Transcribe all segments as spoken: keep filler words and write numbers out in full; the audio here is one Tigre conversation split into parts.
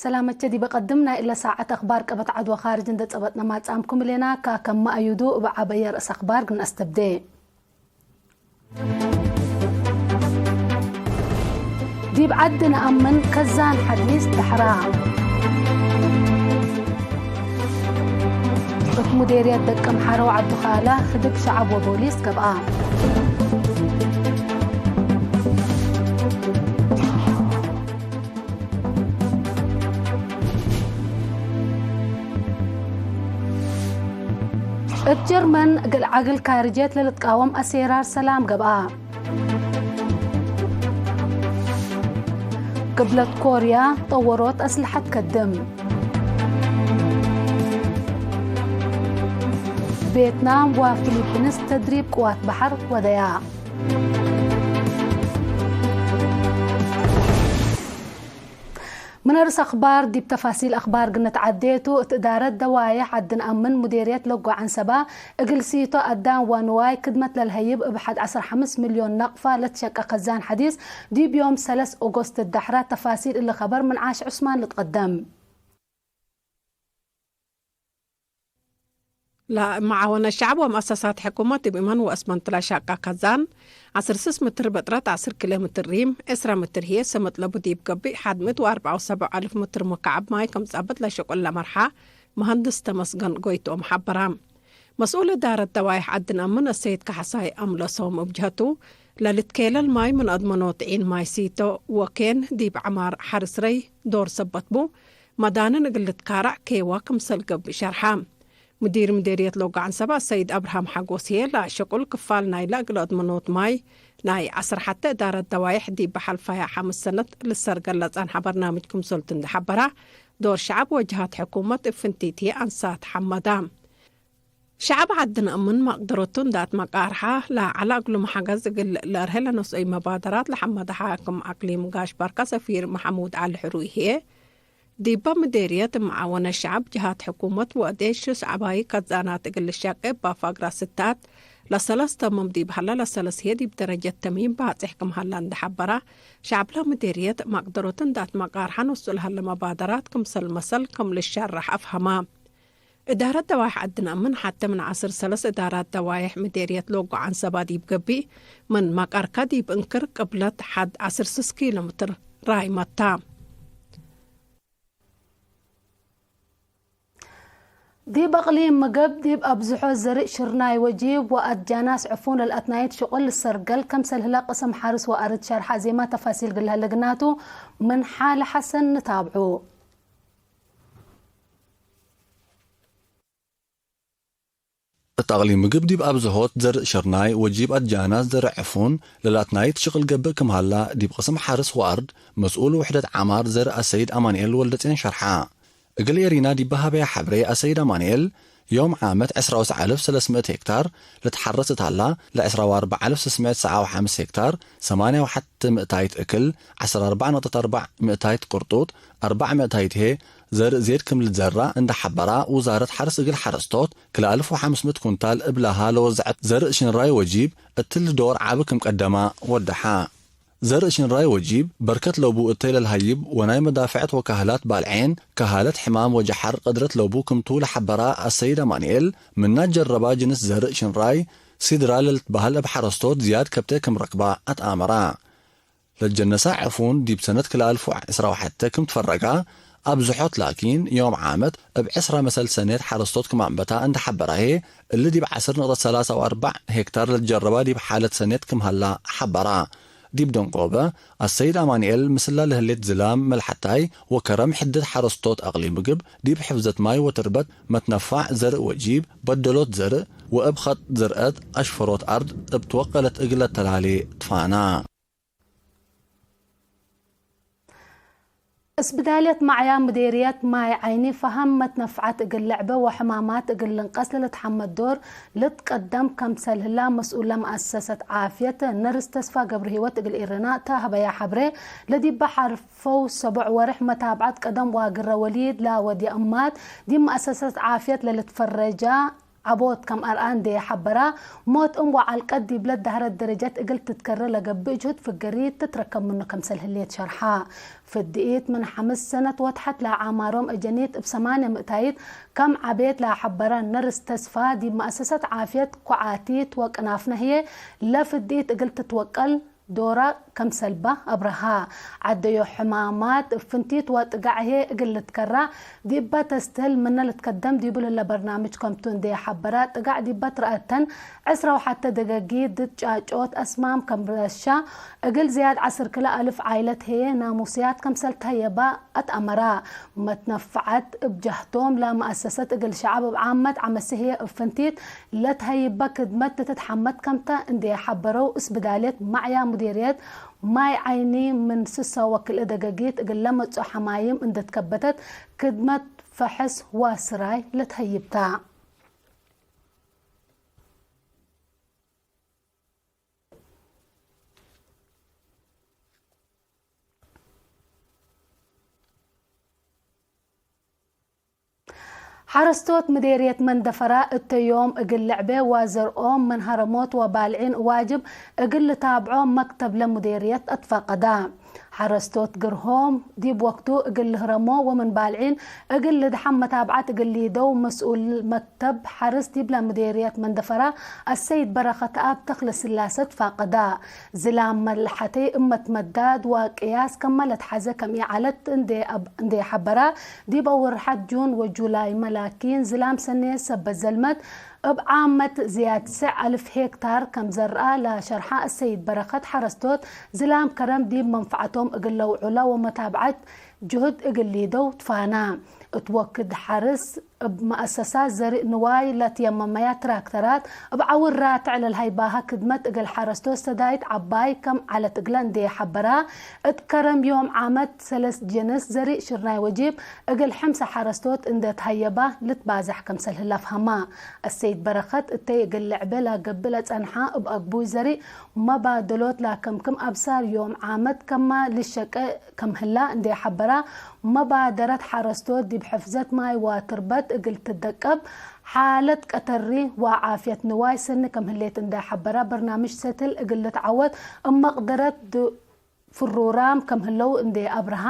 ሰላመቼ ዲበ ቀድም ናይ እለ ሳዐት አክባር ቀበት ዐድ ወካርጅ እንዴ ጸበጥነ ማጽአምኩም እሌና። ካከመ አዩዱ እብ ዐበየ ርእስ አክባር ግንአስተብዴ። ዲብ ዐድ ነአምን ከዛን ሐዲስ ደሐራ። እት ሙዴርየት ደቀምሐረ ወዐብዱካላ ህድግ ሸዐብ ወቦሊስ ገብአ። እብ ጀርመን እግል ዐግል ካርጅየት ለልትቃወም አሴራር ሰላም ገብአ። ቅብለት ኮርያ ጠወሮት አስልሐት ከድም። ቬትናም ወፊሊፒንስ ተድሪብ ቅዋት በሐር ወደያ። ምን አርስ አክባር ዲብ ተፋሲል አክባር ግንትዐዴ ቱ። እት እዳረት ደዋዬሕ ዐድን አምን ሙዴርየት ለጎ ዐንሰባ፣ እግል ሲቶ አዳም ወንዋይ ክድመት ለልሀይብ እብ ሐድ ዐስር ሐምስ ሚልዮን ነቅፋ ለትሸቀ ከዛን ሐዲስ፣ ዲብ ዮም ሰለስ ኦጎስት ደሐራ። ተፋሲል እሊ ከበር ምን ዓሽ ዑስማን ልትቀደም። ለመዓወነት ሸዐብ ወመአሰሳት ሕኩመት እብ እመን ወአስመንት ለሻቃ ከዛን፣ ዐስር ስስ ምትር በጥረት፣ ዐስር ኪሎ ምትር ሪም፣ ዕስራ ምትር ህዬ ሰመጥ ለቡ ዲብ ገብእ፣ ሐድ ምእት ወአርበዕ ወሰብዕ አልፍ ምትር ሙካዐብ ማይ ክም ጸብጥ ለሸቁል ለመርሓ መሀንድስ ተመስገን ጎይትኦም ሐበራ። መስኡል እዳረት ደዋይሕ ዐድን አምን አሰይድ ከሐሳይ አምለሶም እብ ጀሀቱ፣ ለልትኬለል ማይ ምን አድመኖት ዒን ማይ ሲቶ ወኬን ዲብ ዐማር ሐርስ ረይ ዶር ሰበት ቡ፣ መዳንን እግል ልትካረዕ ኬዋ ክምሰል ገብእ ሸርሐ። ሙዲር ምዴርየት ሎጋዕን ሰባ ሰይድ አብርሃም ሐጎስ ህዬ፣ ለሸቁል ክፋል ናይለ እግል አድመኖት ማይ ናይ ዐስር ሐቴ እዳረት ደዋይሕ ዲብ ሐልፈያ ሐምስ ሰነት ልሰርገል ለጸንሐ በርናምጅ ክምሰልቱ እንዴ ሐበራ፣ ዶር ሸዐብ ወጀሃት ሕኩመት እብ ፍንቲት ህዬ አንሳት ሐመዳ። ሸዐብ ዐድነ እምን መቅደረቱ እንዴ አትመቃርሐ ለዐለ እግሉም ሐገዝ እግል ለአርሄ ለነስአዩ መባደራት ለሐመደ ሓክም አቅሊም ጋሽ ባርካ ሰፊር መሐሙድ ዐሊ ሕሩይ ህዬ፣ ዲበ ምዴርየት መዓወነት ሸዐብ፣ ጀሃት ሕኩመት ወአዴ ሸዐባይ ከዛናት እግል ልሸቄ እብ አፋግራ ስታት ለሰለስ ተምም ዲብ ሀለ፣ ለሰለስ ህዬ ዲብ ደረጀት ተሚም ባጽሕ ክም ሀለ እንዴ ሐበራ፣ ሸዐብ ለምዴርየት መቅደረቱ እንዴ አትመቃርሐ ኖሱ ለሀለ መባደራት ክምሰል መሰል ክም ልሸረሕ አፍሀማ። እዳረት ደዋይሕ ዐድነ ምን ሐቴ ምን ዐስር ሰለስ እዳራት ደዋይሕ ምዴርየት ሎጎ ዐንሰባ ዲብ ገብእ፣ ምን መቃርከ ዲብ እንክር ቅብለት ሐድ ዐስር ስስ ኪሎ ምትር ራይመታ። ዲብ አቅሊም ምግብ፣ ዲብ አብዝሖ ዘርእ ሽርናይ ወጂብ ወአድጃናስ ዕፉን ለልአትናይት ሽቁል ልሰርገል ከምሰል ህለ ቅስም ሐርስ ወአርድ ሸርሐ ዜማ ተፋሲል እግል ለሀለ ግናቱ ምን ሓለ ሐሰን ንታብዑ። እት አቅሊም ምግብ ዲብ አብዝሆት ዘርእ ሽርናይ ወጂብ አድጃናስ ዘርእ ዕፉን ለልአትናይት ሽቅል ገብእ ክም ሀላ ዲብ ቅስም ሐርስ ወአርድ መስኡል ውሕደት ዐማር ዘርእ አሰይድ አማንኤል ወልደጼን ሸርሐ። እግል ኤሪና ዲብ ሀበያ ሐብሬ አሰይድ አማንኤል ዮም ዓመት ዕስራ ወሰዕ አልፍ ሰለስ ምእት ሄክታር ልትሐረስ እት ሀላ፣ ለዕስራ ወአርበዕ አልፍ ስስ ምእት ሰዓ ወሐምስ ሄክታር ሰማንያ ወሐት ምእታይት እክል፣ ዐስር አርበዕ ነጥብ አርበዕ ምእታይት ቅርጡጥ፣ አርበዕ ምእታይት ህዬ ዘርእ ዜድ ክም ልትዘራእ እንዴ ሐበራ፣ ውዛረት ሐርስ እግል ሐረስቶት ክልኤ አልፍ ወሐምስ ምእት ኩንታል እብላሃ ለወዘዐት ዘርእ ሽንራይ ወጂብ እትሊ ዶር ዐቢ ክም ቀደማ ወደሐ። ዘርእ ሽንራይ ወጂብ በርከት ለቡ እተይ ለልሀይብ ወናይ መዳፍዐት ወካህላት ባልዔን፣ ከሃለት ሕማም ወጀሐር ቅድረት ለቡ ክምቱ ለሐበራ አሰይድ አማንኤል፣ ምና ጀረባ ጅንስ ዘርእ ሽንራይ ሲድራ ለልትበህል እብ ሐረስቶት ዝያድ ከብቴ ክም ረክባ አትአመራ። ለትጀነሳ ዕፉን ዲብ ሰነት ክልኤ አልፍ ወዕስራ ወሐቴ ክም ትፈረጋ፣ አብዝሖት ላኪን፣ ዮም ዓመት እብ ዕስራ መሰል ሰኔት ሐረስቶት ክም አንበታ እንዴ ሐበራ ህዬ፣ እሊ ዲብ ዐስር ነጥብ ሰላሳ ወአርበዕ ሄክታር ለትጀረባ ዲብ ሓለት ሰኔት ክም ሀላ ሐበራ። ዲብ ደንጎበ፣ አሰይድ አማንኤል ምስላ ለህሌት ዝላም መልሐታይ ወከረም ሕድት ሐረስቶት አቅሊም ምግብ፣ ዲብ ሕፍዘት ማይ ወትርበት መትነፋዕ ዘርእ ወጂብ፣ በደሎት ዘርእ ወእብ ኸጥ ዝርአት አሽፈሮት አርድ እብ ትወቀለት እግል ለተላሌ ትፋና። እስብዳልየት ማዕያ ምዴርየት ማይ ዓይኒ ፈሀም መትነፍዓት እግል ልዕበ ወሕማማት እግል ልንቀስ ለልትሐመድ ዶር ልትቀደም ከምሰል ህላ መስኡል ለመአሰሰት ዓፍየት ነርስ ተስፋ ገብረሂወት እግል ኤረና ተ ሀበያ ሐብሬ። ለዲበ ሐርፈው ሰቦዕ ወርሕ መታብዐት ቀደም ዋግረ ወሊድ ለወድየ እማት ዲብ መአሰሰት ዓፍየት ለልትፈረጃ ዐቦት ከም አርአ እንዴ ሐበራ፣ ሞት እም ወዐልቀት ዲብለ ዳህረት ደረጀት እግል ትትከረ ለገብእ ጅሁድ ፍገሪት ትትረከብ ምኑ ከምሰል ህሌት ሸርሐ። ፍድኢት ምን ሐምስ ሰነት ወተሐት ለአዓማሮም አጀኒት እብ ሰማንየ ምእታይት ከም ዐቤት ለሐበረ ነርስ ተስፋ፣ ዲብ መአሰሰት ዓፍየት ኮዓቲት ወቅናፍነ ህዬ ለፍድኢት እግል ትትወቀል ዶራ ከምሰልባ አብረሃ። ዐደዮ ሕማማት እብ ፍንቲት ወጥጋዕ ህዬ እግል ልትከራ ዲበ ተስትህል ምነ ልትከደም ዲቡ ለህለ በርናምጅ ከምቱ እንዴ ሐበራ፣ ጥጋዕ ዲበ ትረአተን ዕስራ ወሐተ ደገጊት ድድ ጫጮት አስማም ከም ረሻ፣ እግል ዝያድ ዐስር ክለ አልፍ ዓይለት ህዬ ናሙስያት ከምሰል ተህየባ አትአመራ። መትነፈዐት እብ ጀህቶም ለመአሰሰት እግል ሸዐብ እብ ዓመት ዐመሲ ህዬ እብ ፍንቲት ለትሀይበ ክድመት ልትትሐመድ ከምተ እንዴ ሐበረው፣ እስብዳልየት ማዕያ ሙዲርየት ማይ ዓይኒ ምን ስሳ ወክልኤ ደገጊት እግል ለመጽኦ ሐማይም እንዴ ትከበተት ክድመት ፈሐስ ወስራይ ለትሀይብ ተ። ሐረስቶት ምዴርየት መንደፈራ እተ ዮም እግል ልዕቤ ወዘርኦም ምን ሀረሞት ወባልዒን ዋጅብ እግል ልታብዖ መክተብ ለሙዴርየት አትፋቀዳ። ሐረስቶት ግርሆም ዲብ ወቅቱ እግል ልህረሞ ወምን ባልዒን እግል ልድሐም መታብዐት እግል ሊደው መስኡል መክተብ ሐርስ ዲብለ ምዴርየት መንደፈራ አሰይድ በረኸት አብ ተክለስላሰ ትፋቀዳ። ዝላም መልሐቴ እመት መዳድ ወቅያስ ከመ ለትሐዘ ከም ኢዐለት እንዴ አብ-፣ እንዴ ሐበራ፣ ዲብ አወርሐት ጁን ወጁላይ መ ላኪን ዝላም ሰኔ ሰበት ዘልመት እብ ዓመት ዝያድ ሰዕ አልፍ ሄክታር ከም ዘርአ ለሸርሐ አሰይድ በረኸት፣ ሐረስቶት ዝላም ከረም ዲብ መንፈዐቶም እግል ለውዑላ ወመታብዐት ጅሁድ እግል ሊደው ትፋና። እት ወክድ ሐርስ እብ መአሰሳት ዘርእ ንዋይ ለትየመመያ ትራክተራት እብ ዐውር ራትዕ ለልሀይባሀ ክድመት እግል ሐረስቶት ሰዳይት ዐባይ ከም ዐለት እግለ እንዴ ሐበራ፣ እት ከረም ዮም ዓመት ሰለስ ጅንስ ዘርእ ሽርናይ ወጂብ እግል ሐምሰ ሐረስቶት እንዴ ተሀየባ ልትባዘሕ ከምሰል ህለ አፍሀማ። አሰይድ በረኸት እተይ እግል ልዕቤ ለገብእ ለጸንሐ እብ አግቡይ ዘርእ መባደሎት ለአከምክም አብሳር ዮም ዓመት ከማ ልሸቄ ከም ህላ እንዴ ሐበራ፣ መባደረት ሐረስቶት ዲብ ሕፍዘት ማይ ወትርበት እግል ትደቀብ፣ ሓለት ቀተሪ ወዓፍየት ንዋይ ሰኒ ከም ህሌት እንዴ ሐበራ፣ በርናምጅ ሰትል እግል ልትዐወት እብ መቅደረት ድ-፣ ፍሩራም ከም ህለው እንዴ አብረሃ፣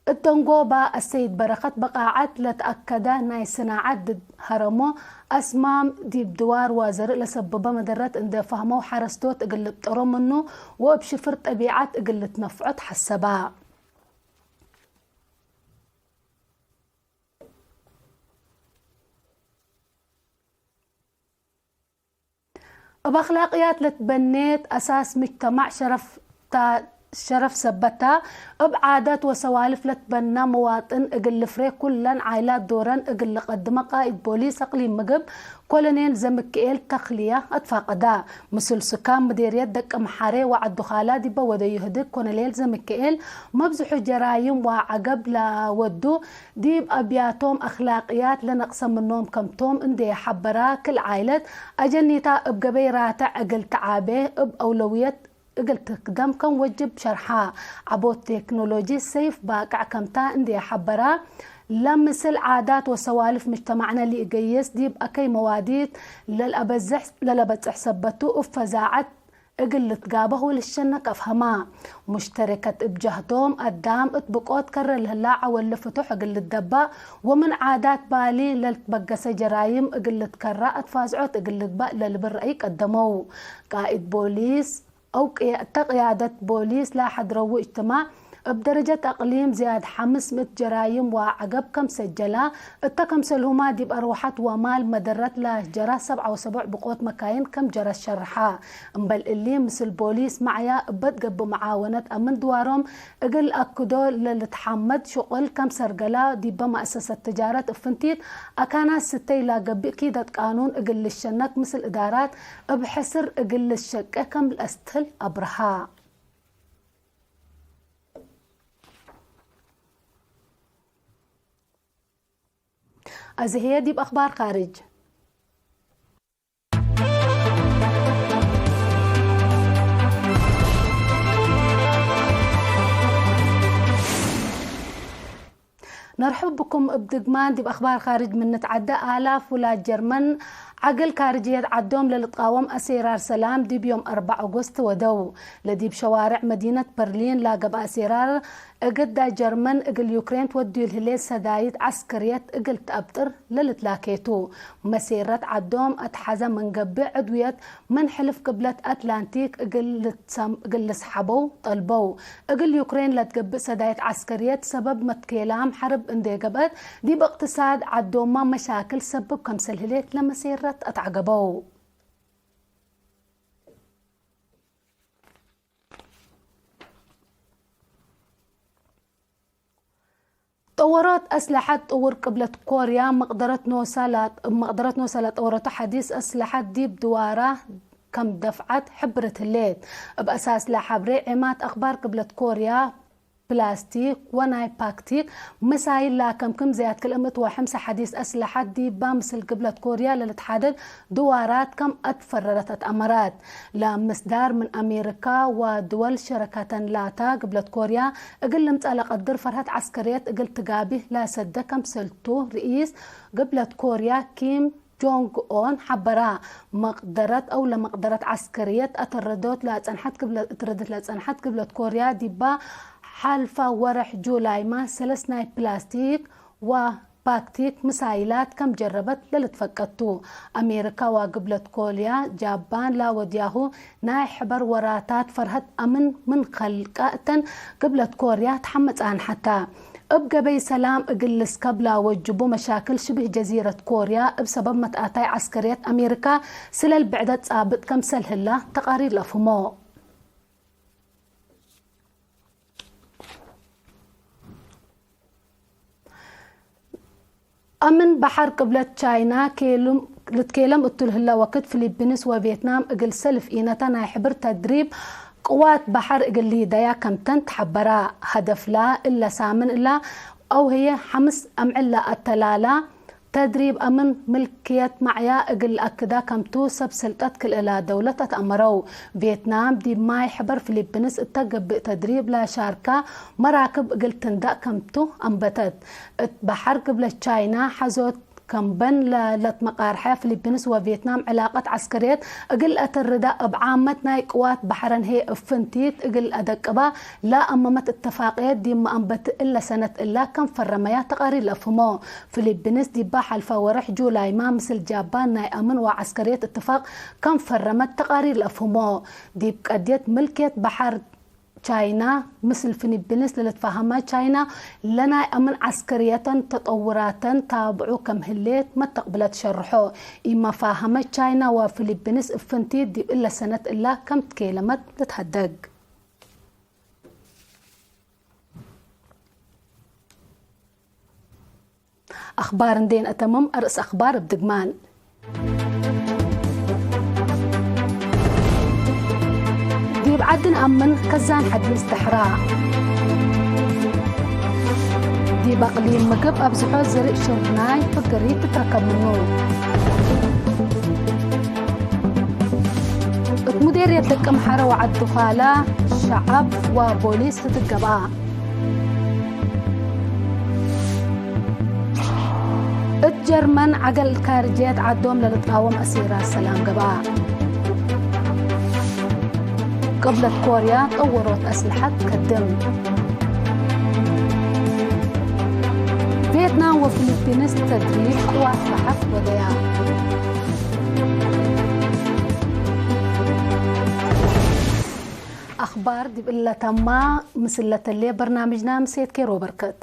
እት ደንጎባ አሰይድ በረኸት በቃዐት ለተአከደ ናይ ሰናዐት ድድ ሀረሞ አስማም ዲብ ድዋር ወዘርእ ለሰብበ መደረት እንዴ ፈህመው ሐረስቶት እግል ልብጠሮ ምኑ ወእብ ሽፍር ጠቢዐት እግል ልትነፍዖ ተሐሰባ። እብ አክላቅያት ለትበኔት አሳስ ምጅተማዕ ሸረፍ ታ-፣ ሸረፍ ሰበት ታ። እብ ዓዳት ወሰዋልፍ ለትበና መዋጥን እግል ልፍሬ ኩለን ዓይላት ዶረን እግል ልቀድመ ቃእድ ቦሊስ አቅሊም ምግብ ኮሎኔል ዘምክኤል ተክልየ አትፋቀዳ። ምስል ስካን ምዴርየት ደቀምሐሬ ወዐዱ ኻላ ዲበ ወደዩ ህድግ ኮሎኔል ዘምክኤል መብዝሑ ጀራይም ወዐገብ ለወዱ ዲብ አብያቶም አክላቅያት ለነቅሰ ምኖም ከምቶም እንዴ ሐበራ፣ ክል ዓይለት አጀኒታ እብ ገበይ ራትዕ እግል ተዓቤ እብ አውለውየት እግል ትክደም ከም ወጅብ ሸርሓ። ዐቦት ቴክኖሎጂ ሰይፍ ባቅዕ ከምታ እንዴ ሐበራ፣ ለምስል ዓዳት ወሰዋልፍ ምጅተማዕነ ለኢገይስ ዲብ አከይ መዋዲት ለልአበዝሕ፣ ለለበጽሕ ሰበቱ እብ ፈዛዐት እግል ልትጋበህ ወልሸነክ አፍሀማ። ሙሽተረከት እብ ጀህቶም፣ አዳም እት ብቆት ከረ ለህላ ዐወል ፍቱሕ እግል ልትደባእ ወምን ዓዳት ባሊ ለልትበገሰ ጀራይም እግል ልትከራ አትፋዝዖት እግል ልግባእ ለልብል ረአይ ቀደመው። ቃእድ ቦሊስ አው ቅያ-፣ እተ ቅያደት ቦሊስ ለሐድረዉ እጅትማዕ፣ እብ ደረጀት አቅሊም ዝያድ ሐምስ ምእት ጀራይም ወዐገብ ከም ሰጀላ፣ እተ ከምሰልሁማ ዲብ አርወሐት ወማል መደረት ለጀራ ሰብዓ ወሰቡዕ ብቆት መካይን ከም ጀረት ሸርሐ። እምበል እሊ፣ ምስል ቦሊስ መዕያ እበ ትገብእ መዓወነት አምን ድዋሮም እግል አክዶ ለልትሐመድ ሽቁል ከም ሰርገላ፣ ዲበ መአሰሰት ትጃረት እብ ፍንቲት አካናት ስተይ ለገብእ ኪደት ቃኑን እግል ልሸነክ ምስል እዳራት እብ ሕስር እግል ልሸቄ ከም ለአስትህል አብርሃ። አዜ ህዬ ዲብ አክባር ካርጅ። ነርሕብ ብኩም እብ ድግማን ዲብ አክባር ካርጅ ምን ንትዐደ። አላፍ ውላድ ጀርመን ዐግል ካርጅየት ዐዶም ለልትቃወም አሴራር ሰላም ዲብ ዮም አርበዕ ኦጎስት ወደው። ለዲብ ሸዋርዕ መዲነት በርሊን ለገብአ አሴራር፣ እግዳ ጀርመን እግል ዩክሬን ትወድዩ ለህሌት ሰዳይት ዐስከርየት እግል ተአብጥር ለልትላኬቱ። መሴረት ዐዶም አትሐዘ ምን ገብእ፣ ዕድውየት ምን ሕልፍ ቅብለት አትላንቲክ እግል ልትሰም-፣ እግል ልስሐበው ጠልበው። እግል ዩክሬን ለትገብእ ሰዳይት ዐስከርየት ሰበብ መትኬላም ሐርብ እንዴ ገብአት፣ ዲብ እቅትሳድ ዐዶማ መሻክል ሰብብ ከምሰል ህሌት ለመሴረት አትዐገበው። ጠወሮት አስለሐት ጥውር ቅብለት ኮርያ፣ መቅደረት ኖሳ ላ-፣ እብ መቅደረት ኖሳ ለጠወረቱ ሐዲስ አስለሐት ዲብ ድዋራ ከም ደፍዐት ሕብርት ህሌት። እብ አሳስ ለሐብሬ ዔማት አክባር ቅብለት ኮርያ፣ ፕላስቲክ ወናይ ፓክቲክ ምሳይል ላከምክም ዝያድ ክል እምእት ወሐምሰ ሐዲስ አስለሐት ዲባ ምስል ቅብለት ኮርያ ለልትሓደድ ድዋራት ከም አትፈረረት አትአመራት። ለምስዳር ምን አሜሪካ ወድወል ሸረካተን ላታ፣ ግብለት ኮርያ እግል ልምጸእ ለቀድር ፈርሀት ዐስከርየት እግል ትጋብህ ለሰደ ከምሰልቱ፣ ርኢስ ግብለት ኮርያ ኪም ጆንግ ኦን ሐበራ። መቅደረት አው ለመቅደረት ዐስከርየት አተረዶት ለአጸንሐት ግብለ-፣ እትረደት ለአጸንሐት ግብለት ኮርያ፣ ዲባ ሐልፈ ወርሕ ጁላይመ ሰለስ ናይ ፕላስቲክ ወ ፓክቲክ ምሳይላት ከም ጀረበት ለልትፈቀድ ቱ። አሜሪካ ወግብለት ኮርያ፣ ጃባን ለወድያሁ ናይ ሕበር ወራታት ፈርሀት አምን ምን ከልቀ እተን ግብለት ኮርያ ተሐመጻን ሐታ። እብ ገበይ ሰላም እግል ልስከብ ለወጅቡ መሻክል ሽብህ ጀዚረት ኮርያ እብ ሰበብ መትአታይ ዐስከርየት አሜሪካ ስለል ብዕደት ጻብጥ ከምሰል ህላ ተቃሪር ለአፍህሞ። አምን በሐር ቅብለት ቻይና ኬሉም-፣ ልትኬለም እቱ ለህለ ወክድ፣ ፊሊፒንስ ወቬትናም እግል ሰልፍ ኢነተ ናይ ሕብር ተድሪብ ቅዋት በሐር እግል ሊደያ ከምተን ተሐበራ። ሀደፍላ እለ ሳምን እላ አው ህዬ ሐምስ አምዕል ለአተላላ ተድሪብ አምን ምልክየት መዕያ እግል ለአክዳ ከምቱ ሰብ ስልጠት ክልኤላ ደውለት አትአመረው። ቬትናም ዲብ ማይ ሕበር ፊሊፒንስ እተ ገብእ ተድሪብ ለሻርካ መራክብ እግል ትንዳእ ከምቱ አንበተት። እት በሐር ግብለት ቻይና ሐዞት ከምበን ለ-፣ ለትመቃርሐ ፊሊፒንስ ወቬትናም ዕላቀት ዐስከርየት እግል ለአተርዳ እብ ዓመት ናይ ቅዋት በሐረን ህዬ እብ ፍንቲት እግል ለአደቅባ ለአመመት እትፋቅየት ዲብ መአንበት እለ ሰነት እላ ከም ፈረመያ ተቃሪር ለአፍህሞ። ፊሊፒንስ ዲባ ሐልፈ ወርሕ ጁላይመ ምስል ጃባን ናይ አምን ወዐስከርየት እትፋቅ ከም ፈረመት ተቃሪር ለአፍህሞ። ዲብ ቀድየት ምልክየት በሐር ቻይና ምስል ፊሊፒንስ ለልትፋሀመ ቻይና ለናይ አምን ዐስከርየተን ተጠውራተን ታብዑ ከም ህሌት መተቅብለት ሸርሖ። ኢመፋሀመት ቻይና ወፊሊፒንስ እብ ፍንቲት ዲብ እለ ሰነት እላ ከም ትኬለመት ልትሀደግ። አኽባር እንዴ ነአተምም፣ አርእስ አኽባር እብ ድግማን። ዲብ ዐድ ነአምን ከዛን ሐዲስ ደሕራ። ዲብ አቅሊም ምግብ አብዝሖ ዘርእ ሽርናይ ፍግሪት ትትረከብ ምኑ። እት ሙዴርየት ደቀምሐረ ወዐድ ዱኻላ ሸዐብ ወቦሊስ ትትገብአ። እት ጀርመን ዐገል ካርጅየት ዐዶም ለልትቃወም አሲራት ሰላም ገብአ። ቅብለት ኮርያ ጠወሮት አስልሐት ከድም። ቬትናም ወፊሊፒንስ ተድሪብ ቅዋት በሐር ወደያ። አኽባር ዲብ እለ ተማ። ምስል ለተሌ በርናምጅና ምሴት ኬሮ በርከት።